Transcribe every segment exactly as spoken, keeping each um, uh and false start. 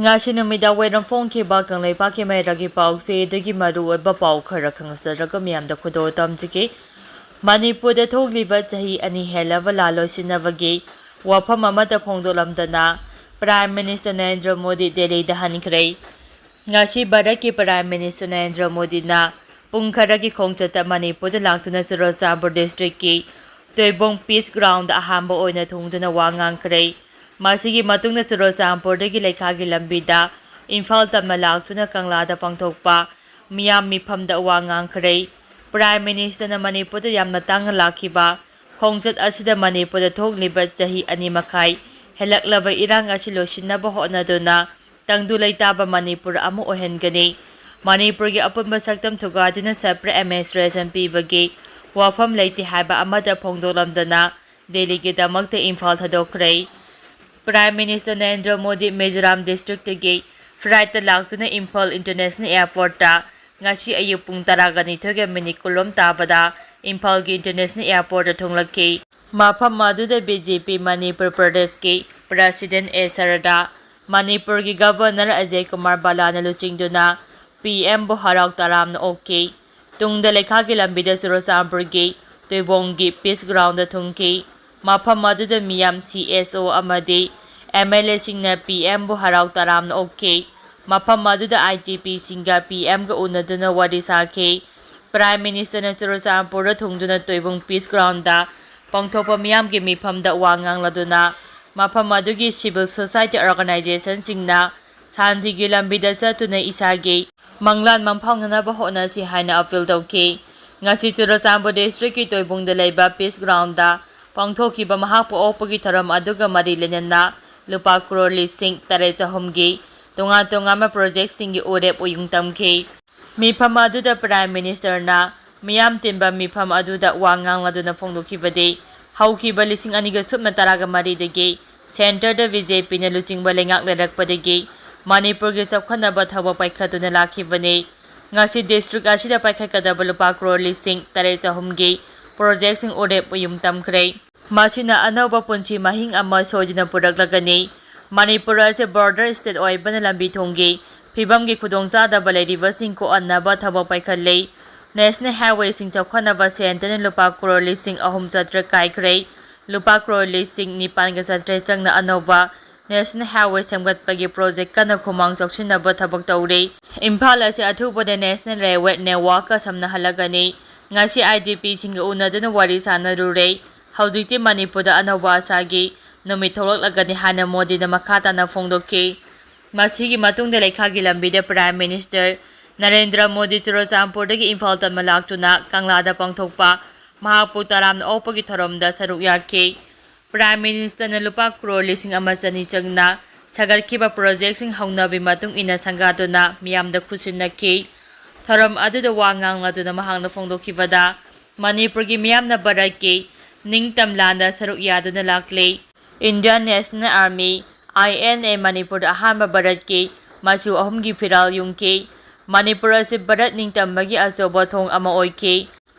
ꯉꯁꯤ ꯅꯨꯃꯤꯗꯥꯡ ꯋꯥꯏꯔꯝ ꯐꯣꯡꯈꯤꯕ ꯀꯪꯂꯩꯄꯥꯛꯀꯤ ꯃꯩꯔꯥꯒꯤ ꯄꯥꯎꯆꯦꯗꯒꯤ ꯃꯔꯨꯑꯣꯏꯕ ꯄꯥꯎ ꯈꯔ ꯈꯪꯖꯔꯒ ꯃꯤꯌꯥꯝꯗ ꯈꯨꯗꯣꯜ ꯇꯝꯖꯒꯦ꯫ ꯃꯅꯤꯄꯨꯔꯗ ꯊꯣꯛꯂꯤꯕ ꯆꯍꯤ ꯑꯅꯤ ꯍꯦꯜꯂꯕ ꯂꯥꯜ ꯂꯣꯏꯁꯤꯟꯅꯕꯒꯤ ꯋꯥꯐꯝ ꯑꯃꯠꯇ ꯐꯣꯡꯗꯣꯛꯂꯝꯗꯅ Prime Minister ꯅꯔꯦꯟꯗ꯭ꯔ ꯃꯣꯗꯤ ꯗꯦꯜꯂꯤꯗ ꯍꯟꯈ꯭ꯔꯦ꯫ ꯉꯁꯤ ꯚꯥꯔꯠꯀꯤ Prime Minister ꯅꯔꯦꯟꯗ꯭ꯔ ꯃꯣꯗꯤꯅ ꯄꯨꯡ ꯈꯔꯒꯤ ꯈꯣꯡꯆꯠꯇ ꯃꯅꯤꯄꯨꯔꯗ ꯂꯥꯛꯇꯨꯅ ꯆꯨꯔꯆꯥꯟꯄꯨꯔ district ꯀꯤ ꯇꯣꯏꯕꯣꯡ Peace Ground ꯗ ꯑꯍꯥꯟꯕ ꯑꯣꯏꯅ ꯊꯨꯡꯗꯨꯅ ꯋꯥ ꯉꯥꯡꯈ꯭ꯔꯦ꯫ ꯃꯁꯤꯒꯤ ꯃꯇꯨꯡꯗ ꯆꯨꯔꯆꯥꯟꯄꯨꯔꯗꯒꯤ ꯂꯩꯈꯥꯒꯤ ꯂꯝꯕꯤꯗ ꯏꯝꯐꯥꯜ ꯇꯝꯅ ꯂꯥꯛꯇꯨꯅ ꯀꯪꯂꯥꯗ ꯄꯥꯡꯊꯣꯛꯄ ꯃꯤꯌꯥꯝ ꯃꯤꯐꯝꯗ ꯋꯥ ꯉꯥꯡꯈ꯭ꯔꯦ꯫ Prime Minister ꯅ ꯃꯅꯤꯄꯨꯔꯗ ꯌꯥꯝꯅ ꯇꯥꯡꯅ ꯂꯥꯛꯈꯤꯕ ꯈꯣꯡꯆꯠ ꯑꯁꯤꯗ ꯃꯅꯤꯄꯨꯔꯗ ꯊꯣꯛꯂꯤꯕ ꯆꯍꯤ ꯑꯅꯤ ꯃꯈꯥꯏ ꯍꯦꯜꯂꯛꯂꯕ ꯏꯔꯥꯡ ꯑꯁꯤ ꯂꯣꯏꯁꯤꯟꯅꯕ ꯍꯣꯠꯅꯗꯨꯅ ꯇꯪꯗꯨ ꯂꯩꯇꯥꯕ ꯃꯅꯤꯄꯨꯔ ꯑꯃ ꯑꯣꯏꯍꯟꯒꯅꯤ꯫ ꯃꯅꯤꯄꯨꯔꯒꯤ ꯑꯄꯨꯟꯕ ꯁꯛꯇꯝ ꯊꯨꯒꯥꯏꯗꯨꯅ separate administration ꯄꯤꯕꯒꯤ ꯋꯥꯐꯝ ꯂꯩꯇꯦ ꯍꯥꯏꯕ ꯑꯃꯠꯇ ꯐꯣꯡꯗꯣꯛꯂꯝꯗꯅ ꯗꯦꯜꯂꯤꯒꯤꯗꯃꯛꯇ Imphal ꯊꯥꯗꯣꯛꯈ꯭ꯔꯦ꯫ Prime Minister Narendra Modi Mizoram district ꯇꯒꯤ flight ꯇ ꯂꯥꯛꯇꯨꯅ ꯏꯝꯐꯥꯜ International Airport ꯇ ꯉꯁꯤ ꯑꯌꯨꯛ ꯄꯨꯡ ꯇꯔꯥꯒ ꯅꯤꯊꯣꯏꯒ minute ꯀꯨꯟꯂꯣꯝ ꯇꯥꯕꯗ ꯏꯝꯐꯥꯜꯒꯤ International Airport ꯇ ꯊꯨꯡꯂꯛꯈꯤ꯫ ꯃꯐꯝ ꯑꯗꯨꯗ B J P ꯃꯅꯤꯄꯨꯔ ꯄ꯭ꯔꯗꯦꯁꯀꯤ President ꯑꯦ ꯁꯔꯗꯥ, ꯃꯅꯤꯄꯨꯔꯒꯤ Governor ꯑꯖꯌ ꯀꯨꯃꯥꯔ ꯚꯜꯂꯥꯅ ꯂꯨꯆꯤꯡꯗꯨꯅ P M ꯕꯨ ꯍꯔꯥꯎ ꯇꯔꯥꯝꯅ ꯑꯣꯛꯈꯤ꯫ ꯇꯨꯡꯗ ꯂꯩꯈꯥꯒꯤ ꯂꯝꯕꯤꯗ ꯆꯨꯔꯆꯥꯟꯄꯨꯔꯒꯤ ꯇꯣꯏꯕꯣꯡꯒꯤ Peace Ground ꯗ ꯊꯨꯡꯈꯤ꯫ ꯃꯐꯝ ꯑꯗꯨꯗ ꯃꯤꯌꯥꯝ, C S O ꯑꯃꯗꯤ M L A ꯁꯤꯡꯅ P M ꯕꯨ ꯍꯔꯥꯎ ꯇꯔꯥꯝꯅ ꯑꯣꯛꯈꯤ꯫ ꯃꯐꯝ ꯑꯗꯨꯗ I T P ꯁꯤꯡꯒ P M ꯒ ꯎꯅꯗꯨꯅ ꯋꯥꯔꯤ ꯁꯥꯈꯤ꯫ Prime Minister ꯅ ꯆꯨꯔꯆꯥꯟꯄꯨꯔꯗ ꯊꯨꯡꯗꯨꯅ ꯇꯣꯏꯕꯣꯡ Peace Ground ꯗ ꯄꯥꯡꯊꯣꯛꯄ ꯃꯤꯌꯥꯝꯒꯤ ꯃꯤꯐꯝꯗ ꯋꯥ ꯉꯥꯡꯂꯗꯨꯅ ꯃꯐꯝ ꯑꯗꯨꯒꯤ civil society organization ꯁꯤꯡꯅ ꯁꯥꯟꯇꯤꯒꯤ ꯂꯝꯕꯤꯗ ꯆꯠꯇꯨꯅ ꯏꯁꯥꯒꯤ ꯃꯪꯂꯥꯟ ꯃꯪꯐꯥꯎꯅꯅꯕ ꯍꯣꯠꯅꯁꯤ ꯍꯥꯏꯅ appeal ꯇꯧꯈꯤ꯫ ꯉꯁꯤ ꯆꯨꯔꯆꯥꯟꯄꯨꯔ district ꯀꯤ ꯇꯣꯏꯕꯣꯡꯗ ꯂꯩꯕ Peace Ground ꯗ ꯄꯥꯡꯊꯣꯛꯈꯤꯕ ꯃꯍꯥꯛꯄꯨ ꯑꯣꯛꯄꯒꯤ ꯊꯧꯔꯝ ꯑꯗꯨꯒ ꯃꯔꯤ ꯂꯩꯅꯅ ꯂꯨꯄꯥ ꯀ꯭ꯔꯣꯔ ꯂꯤꯁꯤꯡ ꯇꯔꯦꯠ ꯆꯍꯨꯝꯒꯤ ꯇꯣꯉꯥꯟ ꯇꯣꯉꯥꯟꯕ project ꯁꯤꯡꯒꯤ ꯎꯔꯦꯞ ꯎꯌꯨꯡ ꯇꯝꯈꯤ꯫ ꯃꯤꯐꯝ ꯑꯗꯨꯗ Prime Minister ꯅ ꯃꯤꯌꯥꯝ ꯇꯤꯟꯕ ꯃꯤꯐꯝ ꯑꯗꯨꯗ ꯋꯥ ꯉꯥꯡꯂꯗꯨꯅ ꯐꯣꯡꯗꯣꯛꯈꯤꯕꯗꯤ, ꯍꯧꯈꯤꯕ ꯂꯤꯁꯤꯡ ꯑꯅꯤꯒ ꯁꯨꯞꯅ ꯇꯔꯥꯒ ꯃꯔꯤꯗꯒꯤ centre ꯗ B J P ꯅ ꯂꯨꯆꯤꯡꯕ ꯂꯩꯉꯥꯛ ꯂꯩꯔꯛꯄꯗꯒꯤ ꯃꯅꯤꯄꯨꯔꯒꯤ ꯆꯥꯎꯈꯠꯅꯕ ꯊꯕꯛ ꯄꯥꯏꯈꯠꯇꯨꯅ ꯂꯥꯛꯈꯤꯕꯅꯤ꯫ ꯉꯁꯤ district ꯑꯁꯤꯗ ꯄꯥꯏꯈꯠꯀꯗꯕ ꯂꯨꯄꯥ ꯀ꯭ꯔꯣꯔ ꯂꯤꯁꯤꯡ ꯇꯔꯦꯠ ꯆꯍꯨꯝꯒꯤ project ꯁꯤꯡ ꯎꯔꯦꯞ ꯎꯌꯨꯡ ꯇꯝꯈ꯭ꯔꯦ꯫ ꯃꯁꯤꯅ ꯑꯅꯧꯕ ꯄꯨꯟꯁꯤ ꯃꯍꯤꯡ ꯑꯃ ꯁꯣꯏꯗꯅ ꯄꯨꯔꯛꯂꯒꯅꯤ꯫ ꯃꯅꯤꯄꯨꯔ ꯑꯁꯤ border state ꯑꯣꯏꯕꯅ ꯂꯝꯕꯤ ꯊꯣꯡꯒꯤ ꯐꯤꯕꯝꯒꯤ ꯈꯨꯗꯣꯡꯆꯥꯗꯕ ꯂꯩꯔꯤꯕꯁꯤꯡ ꯀꯣꯛꯍꯟꯅꯕ ꯊꯕꯛ ꯄꯥꯏꯈꯠꯂꯤ꯫ National Highwayꯁꯤꯡ ꯆꯥꯎꯈꯠꯅꯕ ꯁꯦꯟꯇꯔꯅ ꯂꯨꯄꯥ ꯀ꯭ꯔꯣꯔ ꯂꯤꯁꯤꯡ ꯑꯍꯨꯝ ꯆꯥꯇ꯭ꯔꯦꯠ ꯀꯥꯏꯈ꯭ꯔꯦ꯫ ꯂꯨꯄꯥ ꯀ꯭ꯔꯣꯔ ꯂꯤꯁꯤꯡ ꯅꯤꯄꯥꯟꯒ ꯆꯥꯇ꯭ꯔꯦꯠ ꯆꯪꯅ ꯑꯅꯧꯕ National Highway ꯁꯦꯝꯒꯠꯄꯒꯤ project ꯀꯟꯅ ꯈꯨꯃꯥꯡ ꯆꯥꯎꯁꯤꯟꯅꯕ ꯊꯕꯛ ꯇꯧꯔꯤ꯫ ꯏꯝꯐꯥꯜ ꯑꯁꯤ ꯑꯊꯨꯕꯗ National Railway networkꯀ ꯁꯝꯅꯍꯜꯂꯒꯅꯤ꯫ ꯉꯁꯤ IDPꯁꯤꯡꯒ ꯎꯅꯗꯨꯅ ꯋꯥꯔꯤ ꯁꯥꯟꯅꯔꯨꯔꯦ꯫ ꯍꯧꯖꯤꯛꯇꯤ ꯃꯅꯤꯄꯨꯔꯗ ꯑꯅꯧꯕ ꯑꯁꯥꯒꯤ ꯅꯨꯃꯤꯠ ꯊꯣꯛꯂꯛꯂꯒꯅꯤ ꯍꯥꯏꯅ ꯃꯣꯗꯤꯅ ꯃꯈꯥ ꯇꯥꯅ ꯐꯣꯡꯗꯣꯛꯈꯤ꯫ ꯃꯁꯤꯒꯤ ꯃꯇꯨꯡꯗ ꯂꯩꯈꯥꯒꯤ ꯂꯝꯕꯤꯗ Prime Minister ꯅꯔꯦꯟꯗ꯭ꯔ ꯃꯣꯗꯤ ꯆꯨꯔꯆꯥꯟꯄꯨꯔꯗꯒꯤ ꯏꯝꯐꯥꯜ ꯇꯝꯅ ꯂꯥꯛꯇꯨꯅ ꯀꯪꯂꯥꯗ ꯄꯥꯡꯊꯣꯛꯄ ꯃꯍꯥꯛꯄꯨ ꯇꯔꯥꯝꯅ ꯑꯣꯛꯄꯒꯤ ꯊꯧꯔꯝꯗ ꯁꯔꯨꯛ ꯌꯥꯈꯤ꯫ Prime Ministerꯅ ꯂꯨꯄꯥ ꯀ꯭ꯔꯣꯔ ꯂꯤꯁꯤꯡ ꯑꯃ ꯆꯅꯤ ꯆꯪꯅ ꯁꯥꯒꯠꯈꯤꯕ projectꯁꯤꯡ ꯍꯧꯅꯕꯤ ꯃꯇꯨꯡ ꯏꯟꯅ ꯁꯪꯒꯥꯗꯨꯅ ꯃꯤꯌꯥꯝꯗ ꯈꯨꯠꯁꯤꯟꯅꯈꯤ꯫ ꯊꯧꯔꯝ ꯑꯗꯨꯗ ꯋꯥ ꯉꯥꯡꯂꯗꯨꯅ ꯃꯍꯥꯛꯅ ꯐꯣꯡꯗꯣꯛꯈꯤꯕꯗ, ꯃꯅꯤꯄꯨꯔꯒꯤ ꯃꯤꯌꯥꯝꯅ ꯚꯥꯔꯠꯀꯤ ꯅꯤꯡꯇꯝ ꯂꯥꯟꯗ ꯁꯔꯨꯛ ꯌꯥꯗꯨꯅ ꯂꯥꯛꯂꯤ꯫ Indian National Army, INA, ꯃꯅꯤꯄꯨꯔꯗ ꯑꯍꯥꯟꯕ ꯚꯥꯔꯠꯀꯤ ꯃꯆꯨ ꯑꯍꯨꯝꯒꯤ ꯐꯤꯔꯥꯜ ꯌꯨꯡꯈꯤ꯫ ꯃꯅꯤꯄꯨꯔ ꯑꯁꯤ ꯚꯥꯔꯠ ꯅꯤꯡꯇꯝꯕꯒꯤ ꯑꯆꯧꯕ ꯊꯣꯡ ꯑꯃ ꯑꯣꯏꯈꯤ꯫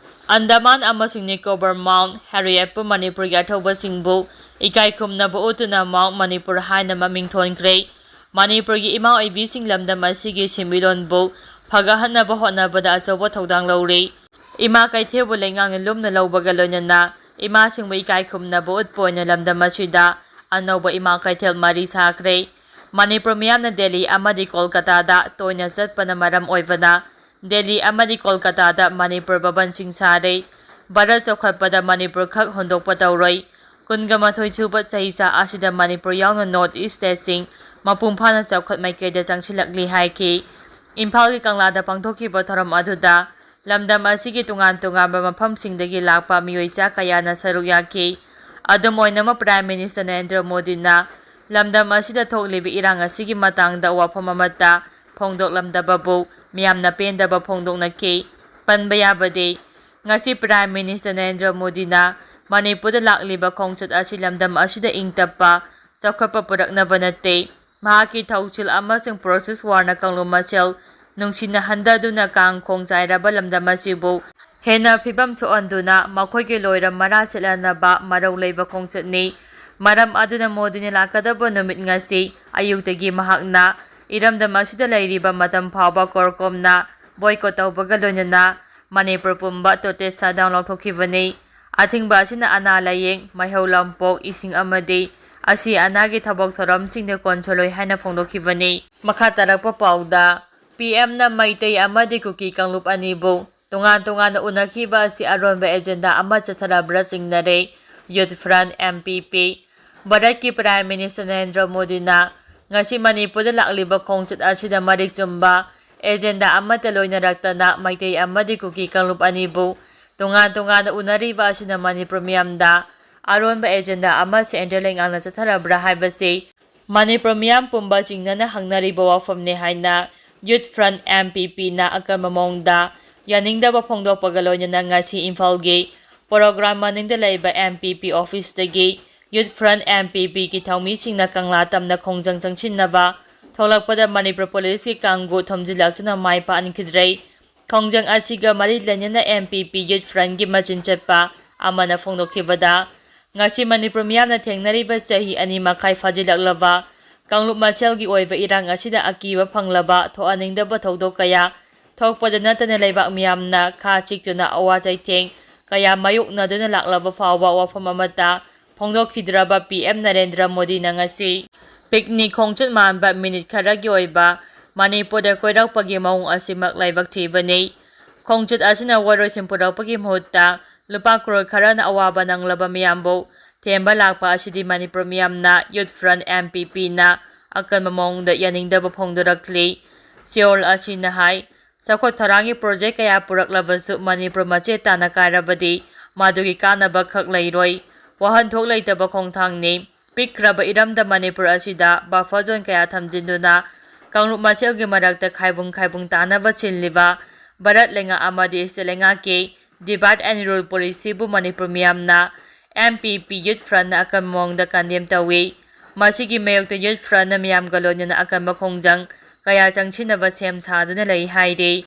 ꯑꯟꯗꯃꯥꯟ ꯑꯃꯁꯨꯡ ꯅꯤꯀꯣꯕꯔ Mount Harrietꯄꯨ ꯃꯅꯤꯄꯨꯔꯒꯤ ꯑꯊꯧꯕꯁꯤꯡꯕꯨ ꯏꯀꯥꯏ ꯈꯨꯝꯅꯕ ꯎꯠꯇꯨꯅ Mount ꯃꯅꯤꯄꯨꯔ ꯍꯥꯏꯅ ꯃꯃꯤꯡ ꯊꯣꯟꯈ꯭ꯔꯦ꯫ ꯃꯅꯤꯄꯨꯔꯒꯤ ꯏꯃꯥ ꯑꯣꯏꯕꯤꯁꯤꯡ ꯂꯝꯗꯝ ꯑꯁꯤꯒꯤ ꯁꯦꯟꯃꯤꯠꯂꯣꯟꯕꯨ ꯐꯒꯠꯍꯟꯅꯕ ꯍꯣꯠꯅꯕꯗ ꯑꯆꯧꯕ ꯊꯧꯗꯥꯡ ꯂꯧꯔꯤ꯫ ꯏꯃꯥ ꯀꯩꯊꯦꯜꯕꯨ ꯂꯩꯉꯥꯛꯅ ꯂꯨꯝꯅ ꯂꯧꯕꯒ ꯂꯣꯏꯅꯅ ꯏꯃꯥꯁꯤꯡꯕꯨ ꯏꯀꯥꯏ ꯈꯨꯝꯅꯕ ꯎꯠꯄ ꯑꯣꯏꯅ ꯂꯝꯗꯝ ꯑꯁꯤꯗ ꯑꯅꯧꯕ ꯏꯃꯥ ꯀꯩꯊꯦꯜ ꯃꯔꯤ ꯁꯥꯈ꯭ꯔꯦ꯫ ꯃꯅꯤꯄꯨꯔ ꯃꯤꯌꯥꯝꯅ ꯗꯦꯜꯂꯤ ꯑꯃꯗꯤ ꯀꯣꯜꯀꯇꯥꯗ ꯇꯣꯏꯅ ꯆꯠꯄꯅ ꯃꯔꯝ ꯑꯣꯏꯕꯅ ꯗꯦꯜꯂꯤ ꯑꯃꯗꯤ ꯀꯣꯜꯀꯇꯥꯗ ꯃꯅꯤꯄꯨꯔ ꯚꯕꯟꯁꯤꯡ ꯁꯥꯔꯦ꯫ ꯚꯥꯔꯠ ꯆꯥꯎꯈꯠꯄꯗ ꯃꯅꯤꯄꯨꯔ ꯈꯛ ꯍꯨꯟꯗꯣꯛꯄ ꯇꯧꯔꯣꯏ꯫ ꯀꯨꯟꯒ ꯃꯥꯊꯣꯏ ꯁꯨꯕ ꯆꯍꯤꯆꯥ ꯑꯁꯤꯗ ꯃꯅꯤꯄꯨꯔ ꯌꯥꯎꯅ North East stateꯁꯤꯡ ꯃꯄꯨꯡ ꯐꯥꯅ ꯆꯥꯎꯈꯠ ꯃꯥꯏꯀꯩꯗ ꯆꯪꯁꯤꯜꯂꯛꯂꯤ ꯍꯥꯏꯈꯤ꯫ ꯏꯝꯐꯥꯜꯒꯤ ꯀꯪꯂꯥꯗ ꯄꯥꯡꯊꯣꯛꯈꯤꯕ ꯊꯧꯔꯝ ꯑꯗꯨꯗ ꯂꯝꯗꯝ ꯑꯁꯤꯒꯤ ꯇꯣꯉꯥꯟ ꯇꯣꯉꯥꯟꯕ ꯃꯐꯝꯁꯤꯡꯗꯒꯤ ꯂꯥꯛꯄ ꯃꯤꯑꯣꯏ ꯆꯥ ꯀꯌꯥꯅ ꯁꯔꯨꯛ ꯌꯥꯈꯤ꯫ ꯑꯗꯨꯝ ꯑꯣꯏꯅꯃꯛ, Prime Minister ꯅꯔꯦꯟꯗ꯭ꯔ ꯃꯣꯗꯤꯅ ꯂꯝꯗꯝ ꯑꯁꯤꯗ ꯊꯣꯛꯂꯤꯕ ꯏꯔꯥꯡ ꯑꯁꯤꯒꯤ ꯃꯇꯥꯡꯗ ꯋꯥꯐꯝ ꯑꯃꯠꯇ ꯐꯣꯡꯗꯣꯛꯂꯝꯗꯕꯕꯨ ꯃꯤꯌꯥꯝꯅ ꯄꯦꯟꯗꯕ ꯐꯣꯡꯗꯣꯛꯅꯈꯤ꯫ ꯄꯟꯕ ꯌꯥꯕꯗꯤ, ꯉꯁꯤ Prime Minister ꯅꯔꯦꯟꯗ꯭ꯔ ꯃꯣꯗꯤꯅ ꯃꯅꯤꯄꯨꯔꯗ ꯂꯥꯛꯂꯤꯕ ꯈꯣꯡꯆꯠ ꯑꯁꯤ ꯂꯝꯗꯝ ꯑꯁꯤꯗ ꯏꯪ ꯇꯞꯄ, ꯆꯥꯎꯈꯠꯄ ꯄꯨꯔꯛꯅꯕ ꯅꯠꯇꯦ꯫ ꯃꯍꯥꯛꯀꯤ ꯊꯧꯁꯤꯜ ꯑꯃꯁꯨꯡ process ꯋꯥꯔꯅ ꯀꯥꯡꯂꯨꯞ ꯃꯁꯦꯜ ꯅꯨꯡꯁꯤꯅ ꯍꯟꯊꯗꯨꯅ ꯀꯥꯡ ꯈꯣꯡ ꯆꯥꯏꯔꯕ ꯂꯝꯗꯝ ꯑꯁꯤꯕꯨ ꯍꯦꯟꯅ ꯐꯤꯕꯝ ꯁꯣꯛꯍꯟꯗꯨꯅ ꯃꯈꯣꯏꯒꯤ ꯂꯣꯏꯔꯝ ꯃꯔꯥ ꯁꯤꯠꯍꯟꯅꯕ ꯃꯔꯧ ꯂꯩꯕ ꯈꯣꯡꯆꯠꯅꯤ꯫ ꯃꯔꯝ ꯑꯗꯨꯅ ꯃꯣꯗꯤꯅ ꯂꯥꯛꯀꯗꯕ ꯅꯨꯃꯤꯠ ꯉꯁꯤ ꯑꯌꯨꯛꯇꯒꯤ ꯃꯍꯥꯛꯅ ꯏꯔꯝꯗꯝ ꯑꯁꯤꯗ ꯂꯩꯔꯤꯕ ꯃꯇꯝ ꯐꯥꯎꯕ ꯀꯣꯔꯀꯣꯝꯅ boycott ꯇꯧꯕꯒ ꯂꯣꯏꯅꯅ ꯃꯅꯤꯄꯨꯔ ꯄꯨꯝꯕ total shutdown ꯂꯥꯎꯊꯣꯛꯈꯤꯕꯅꯤ꯫ ꯑꯊꯤꯡꯕ ꯑꯁꯤꯅ ꯑꯅꯥ ꯂꯥꯌꯦꯡ, ꯃꯩꯍꯧ ꯂꯝꯄꯣꯛ, ꯏꯁꯤꯡ ꯑꯃꯗꯤ ꯑꯁꯤ ꯑꯅꯥꯒꯤ ꯊꯕꯛ ꯊꯧꯔꯝꯁꯤꯡꯗ ꯀꯣꯟꯁꯤꯜꯂꯣꯏ ꯍꯥꯏꯅ ꯐꯣꯡꯗꯣꯛꯈꯤꯕꯅꯤ꯫ ꯃꯈꯥ ꯇꯥꯔꯛꯄ ꯄꯥꯎꯗ, ꯄꯤ ꯑꯦꯝꯅ ꯃꯩꯇꯩ ꯑꯃꯗꯤ ꯀꯨꯀꯤ ꯀꯥꯡꯂꯨꯞ ꯑꯅꯤꯕꯨ ꯇꯣꯉꯥꯟ ꯇꯣꯉꯥꯟꯅ ꯎꯅꯈꯤꯕ ꯑꯁꯤ ꯑꯔꯣꯟꯕ agenda ꯑꯃ ꯆꯠꯊꯔꯕ꯭ꯔꯥ ꯆꯤꯡꯅꯔꯦ Youth Front, M P P꯫ ꯚꯥꯔꯠꯀꯤ Prime Minister ꯅꯔꯦꯟꯗ꯭ꯔ ꯃꯣꯗꯤꯅ ꯉꯁꯤ ꯃꯅꯤꯄꯨꯔꯗ ꯂꯥꯛꯂꯤꯕ ꯈꯣꯡꯆꯠ ꯑꯁꯤꯗ ꯃꯔꯤꯛ ꯆꯨꯝꯕ agenda ꯑꯃꯠꯇ ꯂꯣꯏꯅꯔꯛꯇꯅ ꯃꯩꯇꯩ ꯑꯃꯗꯤ ꯀꯨꯀꯤ ꯀꯥꯡꯂꯨꯞ ꯑꯅꯤꯕꯨ ꯇꯣꯉꯥꯟ ꯇꯣꯉꯥꯟꯅ ꯎꯅꯔꯤꯕ ꯑꯁꯤꯅ ꯃꯅꯤꯄꯨꯔ ꯃꯤꯌꯥꯝꯗ ꯑꯔꯣꯟꯕ agenda ꯑꯃ ꯁꯦꯟꯗ꯭ꯔ ꯂꯩꯉꯥꯛꯅ ꯆꯠꯊꯔꯕ꯭ꯔꯥ ꯍꯥꯏꯕꯁꯤ ꯃꯅꯤꯄꯨꯔ ꯃꯤꯌꯥꯝ ꯄꯨꯝꯕ ꯆꯤꯡꯅꯅ ꯍꯪꯅꯔꯤꯕ ꯋꯥꯐꯝꯅꯤ ꯍꯥꯏꯅ Youth Front, M P P ꯅ ꯑꯀꯟꯕ ꯃꯑꯣꯡꯗ ꯌꯥꯅꯤꯡꯗꯕ ꯐꯣꯡꯗꯣꯛꯄꯒ ꯂꯣꯏꯅꯅ ꯉꯁꯤ ꯏꯝꯐꯥꯜꯒꯤ ꯄꯣꯂꯣ ground ꯃꯅꯤꯡꯗ ꯂꯩꯕ M P P office ꯇꯒꯤ Youth Front, M P P ꯒꯤ ꯊꯧꯃꯤꯁꯤꯡꯅ ꯀꯪꯂꯥ ꯇꯝꯅ ꯈꯣꯡꯖꯪ ꯆꯪꯁꯤꯟꯅꯕ ꯊꯣꯛꯂꯛꯄꯗ ꯃꯅꯤꯄꯨꯔ ꯄꯨꯂꯤꯁꯀꯤ ꯀꯥꯡꯕꯨ ꯊꯣꯝꯖꯤꯜꯂꯛꯇꯨꯅ ꯃꯥꯏ ꯄꯥꯛꯍꯟꯈꯤꯗ꯭ꯔꯦ꯫ ꯈꯣꯡꯖꯪ ꯑꯁꯤꯒ ꯃꯔꯤ ꯂꯩꯅꯅ M P P Youth Front ꯀꯤ ꯃꯆꯤꯟ ꯆꯠꯄ ꯑꯃꯅ ꯐꯣꯡꯗꯣꯛꯈꯤꯕꯗ, ꯉꯁꯤ ꯃꯅꯤꯄꯨꯔ ꯃꯤꯌꯥꯝꯅ ꯊꯦꯡꯅꯔꯤꯕ ꯆꯍꯤ ꯑꯅꯤ ꯃꯈꯥꯏ ꯐꯥꯖꯤꯜꯂꯛꯂꯕ ꯀꯥꯡꯂꯨꯞ ꯃꯁꯦꯜꯒꯤ ꯑꯣꯏꯕ ꯏꯔꯥꯡ ꯑꯁꯤꯗ ꯑꯀꯤꯕ ꯐꯪꯂꯕ ꯊꯣꯛꯍꯟꯅꯤꯡꯗꯕ ꯊꯧꯗꯣꯛ ꯀꯌꯥ ꯊꯣꯛꯄꯗ ꯅꯠꯇꯅ ꯂꯩꯕꯥꯛ ꯃꯤꯌꯥꯝꯅ ꯈꯥ ꯆꯤꯛꯇꯨꯅ ꯑꯋꯥ ꯆꯩꯊꯦꯡ ꯀꯌꯥ ꯃꯥꯌꯣꯛꯅꯗꯨꯅ ꯂꯥꯛꯂꯕ ꯐꯥꯎꯕ ꯋꯥꯐꯝ ꯑꯃꯠꯇ ꯐꯣꯡꯗꯣꯛꯈꯤꯗ꯭ꯔꯕ ꯄꯤ ꯑꯦꯝ ꯅꯔꯦꯟꯗ꯭ꯔ ꯃꯣꯗꯤꯅ ꯉꯁꯤ picnic ꯈꯣꯡꯆꯠ ꯃꯥꯟꯕ ꯃꯤꯅꯤꯠ ꯈꯔꯒꯤ ꯑꯣꯏꯕ ꯃꯅꯤꯄꯨꯔꯗ ꯀꯣꯏꯔꯛꯄꯒꯤ ꯃꯑꯣꯡ ꯑꯁꯤꯃꯛ ꯂꯥꯏꯕꯛ ꯊꯤꯕꯅꯤ꯫ ꯈꯣꯡꯆꯠ ꯑꯁꯤꯅ ꯋꯥꯔꯣꯏꯁꯤꯟ ꯄꯨꯔꯛꯄꯒꯤ ꯃꯍꯨꯠꯇ ꯂꯨꯄꯥ ꯀ꯭ꯔꯣꯔ ꯈꯔꯅ ꯑꯋꯥꯕ ꯅꯪꯂꯕ ꯃꯤꯌꯥꯝꯕꯨ ꯊꯦꯝꯕ ꯂꯥꯛꯄ ꯑꯁꯤꯗꯤ ꯃꯅꯤꯄꯨꯔ ꯃꯤꯌꯥꯝꯅ Youth Front, M P P ꯅ ꯑꯀꯟꯕ ꯃꯑꯣꯡꯗ ꯌꯥꯅꯤꯡꯗꯕ ꯐꯣꯡꯗꯣꯔꯛꯂꯤ꯫ ꯁꯤꯑꯣꯜ ꯑꯁꯤꯅ ꯍꯥꯏ, ꯆꯥꯎꯈꯠ ꯊꯧꯔꯥꯡꯒꯤ project ꯀꯌꯥ ꯄꯨꯔꯛꯂꯕꯁꯨ ꯃꯅꯤꯄꯨꯔ ꯃꯆꯦꯠ ꯇꯥꯅ ꯀꯥꯏꯔꯕꯗꯤ ꯃꯗꯨꯒꯤ ꯀꯥꯟꯅꯕ ꯈꯛ ꯂꯩꯔꯣꯏ꯫ ꯋꯥꯍꯟꯊꯣꯛ ꯂꯩꯇꯕ ꯈꯣꯡꯊꯥꯡꯅꯤ꯫ ꯄꯤꯛꯈ꯭ꯔꯕ ꯏꯔꯝꯗꯝ ꯃꯅꯤꯄꯨꯔ ꯑꯁꯤꯗ buffer zone ꯀꯌꯥ ꯊꯝꯖꯤꯟꯗꯨꯅ ꯀꯥꯡꯂꯨꯞ ꯃꯁꯦꯜꯒꯤ ꯃꯔꯛꯇ ꯈꯥꯏꯕꯨꯡ ꯈꯥꯏꯕꯨꯡ ꯇꯥꯅꯕ ꯁꯤꯜꯂꯤꯕ ꯚꯥꯔꯠ ꯂꯩꯉꯥꯛ ꯑꯃꯗꯤ state ꯂꯩꯉꯥꯛꯀꯤ divide and rule policy ꯕꯨ ꯃꯅꯤꯄꯨꯔ ꯃꯤꯌꯥꯝꯅ M P P Youth Front ꯅ ꯑꯀꯟꯕ ꯃꯑꯣꯡꯗ condemn ꯇꯧꯏ꯫ ꯃꯁꯤꯒꯤ ꯃꯥꯌꯣꯛꯇ Youth Front ꯅ ꯃꯤꯌꯥꯝꯒ ꯂꯣꯏꯅꯅ ꯑꯀꯟꯕ ꯈꯣꯡꯖꯪ ꯀꯌꯥ ꯆꯪꯁꯤꯟꯅꯕ ꯁꯦꯝ ꯁꯥꯗꯨꯅ ꯂꯩ ꯍꯥꯏꯔꯤ꯫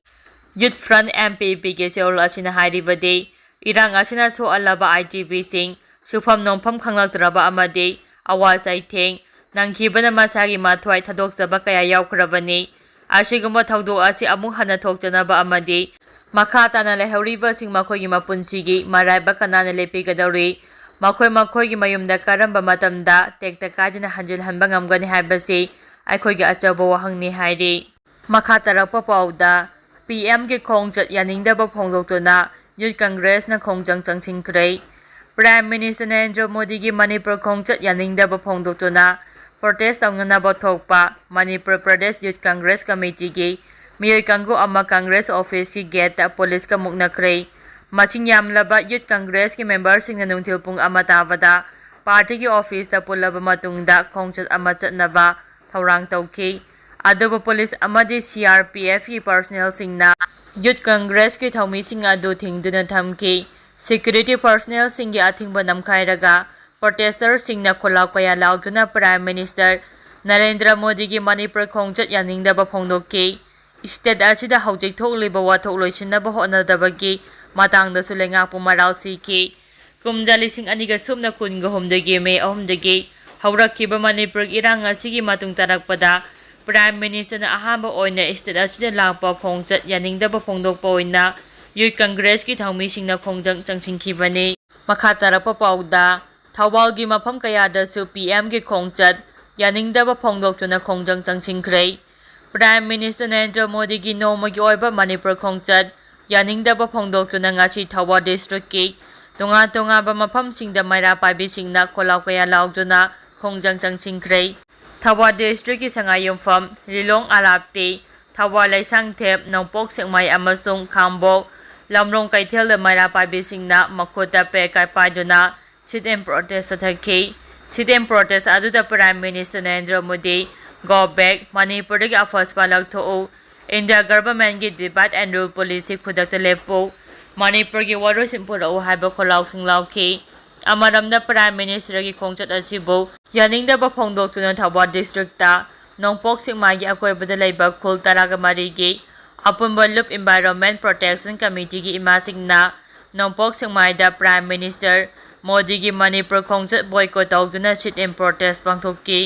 Youth Front, M P P ꯒꯤ ꯁꯤꯑꯣꯜ ꯑꯁꯤꯅ ꯍꯥꯏꯔꯤꯕꯗꯤ, ꯏꯔꯥꯡ ꯑꯁꯤꯅ ꯁꯣꯛꯍꯜꯂꯕ I D P ꯁꯤꯡ ꯁꯨꯐꯝ ꯅꯣꯝꯐꯝ ꯈꯪꯂꯛꯇ꯭ꯔꯕ ꯑꯃꯗꯤ ꯑꯋꯥ ꯆꯩꯊꯦꯡ ꯅꯪꯈꯤꯕꯅ ꯃꯁꯥꯒꯤ ꯃꯊ꯭ꯋꯥꯏ ꯊꯥꯗꯣꯛꯆꯕ ꯀꯌꯥ ꯌꯥꯎꯈ꯭ꯔꯕꯅꯤ꯫ ꯑꯁꯤꯒꯨꯝꯕ ꯊꯧꯗꯣꯛ ꯑꯁꯤ ꯑꯃꯨꯛ ꯍꯟꯅ ꯊꯣꯛꯇꯅꯕ ꯑꯃꯗꯤ ꯃꯈꯥ ꯇꯥꯅ ꯂꯩꯍꯧꯔꯤꯕꯁꯤꯡ ꯃꯈꯣꯏꯒꯤ ꯃꯄꯨꯟꯁꯤꯒꯤ ꯃꯔꯥꯏꯕꯛ ꯀꯅꯥꯅ ꯂꯦꯞꯄꯤꯒꯗꯧꯔꯤ? ꯃꯈꯣꯏ ꯃꯈꯣꯏꯒꯤ ꯃꯌꯨꯝꯗ ꯀꯔꯝꯕ ꯃꯇꯝꯗ ꯇꯦꯛꯇ ꯀꯥꯏꯗꯅ ꯍꯟꯖꯤꯜꯍꯟꯕ ꯉꯝꯒꯅꯤ ꯍꯥꯏꯕꯁꯤ ꯑꯩꯈꯣꯏꯒꯤ ꯑꯆꯧꯕ ꯋꯥꯍꯪꯅꯤ ꯍꯥꯏꯔꯤ꯫ ꯃꯈꯥ ꯇꯥꯔꯛꯄ ꯄꯥꯎꯗ, ꯄꯤ ꯑꯦꯝꯒꯤ ꯈꯣꯡꯆꯠ ꯌꯥꯅꯤꯡꯗꯕ ꯐꯣꯡꯗꯣꯛꯇꯨꯅ ꯌꯨꯠ ꯀꯪꯒ꯭ꯔꯦꯁꯅ ꯈꯣꯡꯖꯪ ꯆꯪꯁꯤꯟꯈ꯭ꯔꯦ꯫ ꯄ꯭ꯔꯥꯏꯝ ꯃꯤꯅꯤꯁꯇꯔ ꯅꯔꯦꯟꯗ꯭ꯔ ꯃꯣꯗꯤꯒꯤ ꯃꯅꯤꯄꯨꯔ ꯈꯣꯡꯆꯠ ꯌꯥꯅꯤꯡꯗꯕ ꯐꯣꯡꯗꯣꯛꯇꯨꯅ ꯄ꯭ꯔꯣꯇꯦꯁ ꯇꯧꯅꯅꯕ ꯊꯣꯛꯄ ꯃꯅꯤꯄꯨꯔ ꯄ꯭ꯔꯗꯦꯁ ꯌꯨꯠ ꯀꯪꯒ꯭ꯔꯦꯁ ꯀꯃꯤꯇꯤꯒꯤ ꯃꯤꯑꯣꯏ ꯀꯥꯡꯕꯨ ꯑꯃ ꯀꯪꯒ꯭ꯔꯦꯁ ꯑꯣꯐꯤꯁꯀꯤ ꯒꯦꯠꯇ ꯄꯨꯂꯤꯁꯀ ꯃꯨꯛꯅꯈ꯭ꯔꯦ꯫ ꯃꯁꯤꯡ ꯌꯥꯝꯂꯕ ꯌꯨꯠ ꯀꯪꯒ꯭ꯔꯦꯁꯀꯤ ꯃꯦꯝꯕꯔꯁꯤꯡꯅ ꯅꯨꯡꯊꯤꯜ ꯄꯨꯡ ꯑꯃ ꯇꯥꯕꯗ ꯄꯥꯔꯇꯤꯒꯤ ꯑꯣꯐꯤꯁꯇ ꯄꯨꯜꯂꯕ ꯃꯇꯨꯡꯗ ꯈꯣꯡꯆꯠ ꯑꯃ ꯆꯠꯅꯕ ꯊꯧꯔꯥꯡ ꯇꯧꯈꯤ꯫ ꯑꯗꯨꯕꯨ ꯄꯨꯂꯤꯁ ꯑꯃꯗꯤ ꯁꯤ ꯑꯥꯔ ꯄꯤ ꯑꯦꯐꯀꯤ ꯄꯔꯁꯣꯅꯦꯜꯁꯤꯡꯅ ꯌꯨꯠ ꯀꯪꯒ꯭ꯔꯦꯁꯀꯤ ꯊꯧꯃꯤꯁꯤꯡ ꯑꯗꯨ ꯊꯤꯡꯗꯨꯅ ꯊꯝꯈꯤ꯫ ꯁꯦꯀ꯭ꯌꯨꯔꯤꯇꯤ ꯄꯔꯁꯣꯅꯦꯜꯁꯤꯡꯒꯤ ꯑꯊꯤꯡꯕ ꯅꯝꯈꯥꯏꯔꯒ ꯄ꯭ꯔꯣꯇꯦꯁꯇꯔꯁꯤꯡꯅ ꯈꯣꯜꯂꯥꯎ ꯀꯌꯥ ꯂꯥꯎꯗꯨꯅ ꯄ꯭ꯔꯥꯏꯝ ꯃꯤꯅꯤꯁꯇꯔ ꯅꯔꯦꯟꯗ꯭ꯔ ꯃꯣꯗꯤꯒꯤ ꯃꯅꯤꯄꯨꯔ ꯈꯣꯡꯆꯠ ꯌꯥꯅꯤꯡꯗꯕ ꯐꯣꯡꯗꯣꯛꯈꯤ꯫ ꯁ꯭ꯇꯦꯠ ꯑꯁꯤꯗ ꯍꯧꯖꯤꯛ ꯊꯣꯛꯂꯤꯕ ꯋꯥꯊꯣꯛ ꯂꯣꯏꯁꯤꯟꯅꯕ ꯍꯣꯠꯅꯗꯕꯒꯤ ꯃꯇꯥꯡꯗꯁꯨ ꯂꯩꯉꯥꯛꯄꯨ ꯃꯔꯥꯜ ꯁꯤꯈꯤ꯫ ꯀꯨꯝꯖꯥ ꯂꯤꯁꯤꯡ ꯑꯅꯤꯒ ꯁꯨꯞꯅ ꯀꯨꯟꯒ ꯍꯨꯝꯗꯒꯤ ꯃꯦ ꯑꯍꯨꯝꯗꯒꯤ ꯍꯧꯔꯛꯈꯤꯕ ꯃꯅꯤꯄꯨꯔꯒꯤ ꯏꯔꯥꯡ ꯑꯁꯤꯒꯤ ꯃꯇꯨꯡ ꯇꯥꯔꯛꯄꯗ ꯄ꯭ꯔꯥꯏꯝ ꯃꯤꯅꯤꯁꯇꯔꯅ ꯑꯍꯥꯟꯕ ꯑꯣꯏꯅ ꯁ꯭ꯇꯦꯠ ꯑꯁꯤꯗ ꯂꯥꯛꯄ ꯈꯣꯡꯆꯠ ꯌꯥꯅꯤꯡꯗꯕ ꯐꯣꯡꯗꯣꯛꯄ ꯑꯣꯏꯅ ꯌꯨꯠ ꯀꯪꯒ꯭ꯔꯦꯁꯀꯤ ꯊꯧꯃꯤꯁꯤꯡꯅ ꯈꯣꯡꯖꯪ ꯆꯪꯁꯤꯟꯈꯤꯕꯅꯤ꯫ ꯃꯈꯥ ꯇꯥꯔꯛꯄ ꯄꯥꯎꯗ, ꯊꯧꯕꯥꯜꯒꯤ ꯃꯐꯝ ꯀꯌꯥꯗꯁꯨ ꯄꯤ ꯑꯦꯝꯒꯤ ꯈꯣꯡꯆꯠ ꯌꯥꯅꯤꯡꯗꯕ ꯐꯣꯡꯗꯣꯛꯇꯨꯅ ꯈꯣꯡꯖꯪ ꯆꯪꯁꯤꯟꯈ꯭ꯔꯦ꯫ ꯄ꯭ꯔꯥꯏꯝ ꯃꯤꯅꯤꯁꯇꯔ ꯅꯔꯦꯟꯗ꯭ꯔ ꯃꯣꯗꯤꯒꯤ ꯅꯣꯡꯃꯒꯤ ꯑꯣꯏꯕ ꯃꯅꯤꯄꯨꯔ ꯈꯣꯡꯆꯠ ꯌꯥꯅꯤꯡꯗꯕ ꯐꯣꯡꯗꯣꯛꯇꯨꯅ ꯉꯁꯤ ꯊꯧꯕꯥꯜ ꯗꯤꯁꯇ꯭ꯔꯤꯛꯀꯤ ꯇꯣꯉꯥꯟ ꯇꯣꯉꯥꯟꯕ ꯃꯐꯝꯁꯤꯡꯗ ꯃꯩꯔꯥ ꯄꯥꯏꯕꯤꯁꯤꯡꯅ ꯈꯣꯜꯂꯥꯎ ꯀꯌꯥ ꯂꯥꯎꯗꯨꯅ ꯈꯣꯡꯖꯪ ꯆꯪꯁꯤꯟꯈ꯭ꯔꯦ꯫ ꯊꯧꯕꯥꯜ ꯗꯤꯁꯇ꯭ꯔꯤꯛꯀꯤ ꯁꯉꯥꯏꯌꯨꯝꯐꯝ, ꯂꯤꯂꯣꯡ ꯑꯂꯥꯞꯇꯤ, ꯊꯧꯕꯥꯜ ꯂꯩꯁꯥꯡꯊꯦꯝ, ꯅꯣꯡꯄꯣꯛ ꯁꯦꯛꯃꯥꯏ ꯑꯃꯁꯨꯡ ꯈꯥꯡꯕꯣꯛ ꯂꯝꯂꯣꯡ ꯀꯩꯊꯦꯜꯗ ꯃꯩꯔꯥ ꯄꯥꯏꯕꯤꯁꯤꯡꯅ ꯃꯈꯨꯠꯇ ꯄꯦꯀꯥꯏ ꯄꯥꯏꯗꯨꯅ ꯁꯤꯠ ꯑꯦꯟ ꯄ꯭ꯔꯣꯇꯦꯁ ꯆꯠꯊꯈꯤ꯫ ꯁꯤꯠ ꯑꯦꯟ ꯄ꯭ꯔꯣꯇꯦꯁ ꯑꯗꯨꯗ prime minister Narendra Modi, "Go back, ꯃꯅꯤꯄꯨꯔꯗꯒꯤ ꯑꯐꯁꯄꯥ ꯂꯧꯊꯣꯛꯎ, ꯏꯟꯗꯤꯌꯥ ꯒꯚꯔꯟꯃꯦꯟꯠꯀꯤ divide and rule policy ꯈꯨꯗꯛꯇ ꯂꯦꯞꯄꯨ, ꯃꯅꯤꯄꯨꯔꯒꯤ ꯋꯥꯔꯣꯏꯁꯤꯟ ꯄꯨꯔꯛꯎ" ꯍꯥꯏꯕ ꯈꯣꯜꯂꯥꯎꯁꯤꯡ ꯂꯥꯎꯈꯤ꯫ ꯑꯃꯔꯣꯝꯗ ꯄ꯭ꯔꯥꯏꯝ ꯃꯤꯅꯤꯁꯇꯔꯒꯤ ꯈꯣꯡꯆꯠ ꯑꯁꯤꯕꯨ ꯌꯥꯅꯤꯡꯗꯕ ꯐꯣꯡꯗꯣꯛꯇꯨꯅ ꯊꯧꯕꯥꯜ ꯗꯤꯁꯇ꯭ꯔꯤꯛꯇ ꯅꯣꯡꯄꯣꯛ ꯁꯦꯛꯃꯥꯏꯒꯤ ꯑꯀꯣꯏꯕꯗ ꯂꯩꯕ ꯈꯨꯜ ꯇꯔꯥꯒ ꯃꯔꯤꯒꯤ ꯑꯄꯨꯟꯕ ꯂꯨꯞ ꯏꯟꯚꯥꯏꯔꯣꯟꯃꯦꯟꯠ ꯄ꯭ꯔꯣꯇꯦꯛꯁꯟ ꯀꯃꯤꯇꯤꯒꯤ ꯏꯃꯥꯁꯤꯡꯅ ꯅꯣꯡꯄꯣꯛ ꯁꯦꯛꯃꯥꯏꯗ ꯄ꯭ꯔꯥꯏꯝ ꯃꯤꯅꯤꯁꯇꯔ ꯃꯣꯗꯤꯒꯤ ꯃꯅꯤꯄꯨꯔ ꯈꯣꯡꯆꯠ boycott ꯇꯧꯗꯨꯅ sit-in protest ꯄꯥꯡꯊꯣꯛꯈꯤ꯫